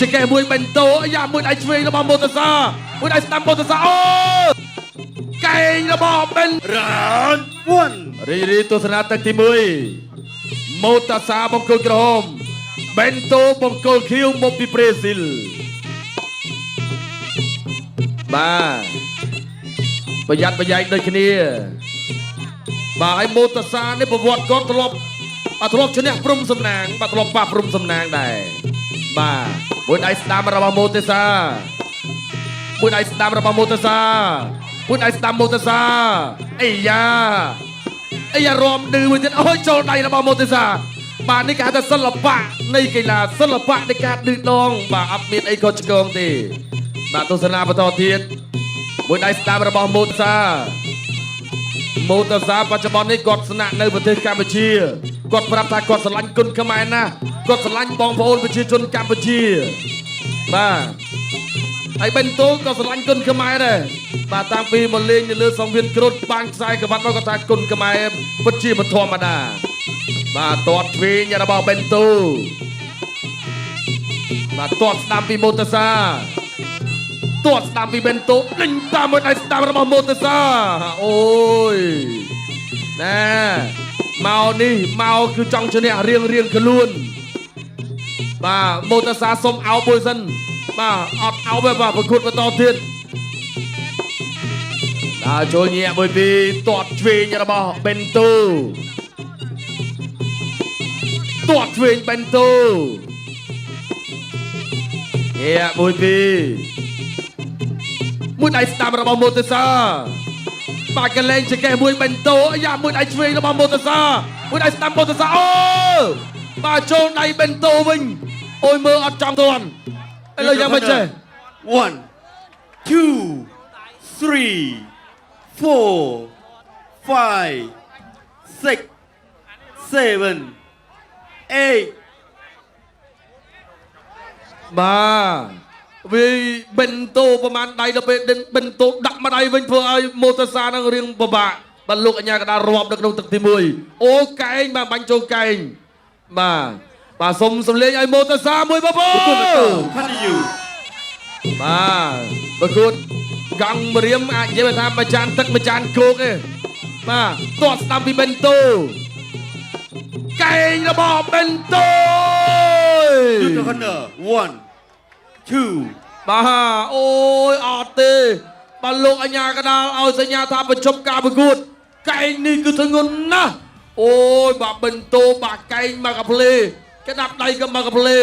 ចកេះមួយបេនតូអាយ៉ាមួយដៃឆ្វេងរបស់ម៉ូតូសាមួយដៃស្ដាំម៉ូតូសាអូកែងរបស់បេន Round one. រីរីទស្សនាទឹកទី1ម៉ូតាសាបង្គោលក្រហមបេនតូបង្គោលខៀវមកពីប្រេស៊ីលបាទប្រយ័ត្នប្រយែងដូចគ្នាបាទហើយម៉ូតាសានេះប្រវត្តិគាត់ធ្លាប់បាទធ្លាប់ឈ្នះព្រំសំណាងបាទធ្លាប់ប៉ះព្រំសំណាងដែរបាទមួយដៃស្ដាំរបស់ម៉ូតាសាមួយដៃស្ដាំរបស់ម៉ូតាសាមួយដៃស្ដាំម៉ូតាសាអីយ៉ា អីយ៉ារំឌឺមួយទៀតអូយចូលដៃរបស់ម៉ូទេសាបាទនេះគេហៅថាសិល្បៈនៃកីឡាសិល្បៈនៃការឌឺដងបាទអត់មានអីខុសឆ្គងទេបាទទស្សនាបន្តទៀតមួយដៃស្ដាំរបស់ម៉ូទេសាម៉ូទេសាបច្ចុប្បន្ននេះគាត់ស្នាក់នៅប្រទេសកម្ពុជាគាត់ប្រាប់ថាគាត់ស្រឡាញ់គុណខ្មែរណាស់គាត់ស្រឡាញ់បងប្អូនប្រជាជនកម្ពុជាបាទហើយបិនតូក៏ស្រឡាញ់គុណខ្មែរដែរបាទតាំងពីមកលេងនៅលើសង្វៀនគ្រុឌបាងខ្សែក្រវ៉ាត់មកគាត់ថាគុណខ្មែរពិតជាមិនធម្មតាបាទទាត់ឆ្វេងរបស់បិនតូបាទទាត់ស្ដាំពីម៉ូតូសាទាត់ស្ដាំពីបិនតូដេញតាមមួយដៃស្ដាំរបស់ម៉ូតូសាអូយណែមកនេះមកគឺចង់ឈ្នះរៀងរៀងខ្លួន បាទម៉ូតូសាសុំអោបមួយសិនបាទអត់អោបទេបាទប្រកួតបន្តទៀតដើរចូលញាក់មួយពីរទាត់ឆ្វេងរបស់បេនតូទាត់ឆ្វេងបេនតូញាក់មួយពីរមួយដៃស្ដាំរបស់ម៉ូតូសាបាទកលែងចកេះមួយបេនតូអាយ៉ាមួយដៃឆ្វេងរបស់ម៉ូតូសាមួយដៃស្ដាំម៉ូតូសាអូបាទចូលដៃបេនតូវិញអូយមើលអត់ចំទាន់ឥឡូវយ៉ាងម៉េចចេះ One, two, three, four, five, six, seven, eight. បាទវាបិនតូប្រហែលដៃដល់ពេលបិនតូដាក់មកដៃវិញធ្វើឲ្យម៉ូតូសានឹងរៀងពិបាកបាទលោកអញ្ញាកដារាប់នៅក្នុងទឹកទី1អូកែងបាទបាញ់ចូលកែងបាទបាទសុំសំលេងឲ្យម៉ូតូសាមួយបងប្អូន Continue. បាទប្រកួតកង់មរៀមអាចនិយាយថាមួយចានទឹកមួយចានគោកទេបាទទាត់ស្ដាំពីបិនតូកែងរបស់បិនតូ To the corner. One, two, បាទអូយអត់ទេបាទលោកអញ្ញាកដាលឲ្យសញ្ញាថាបញ្ចប់ការប្រកួត កែងនេះគឺធ្ងន់ណាស់អូយបាទបិនតូបាទកែងមកកាផ្លេក្តាប់ដៃក៏មកកាផ្លេ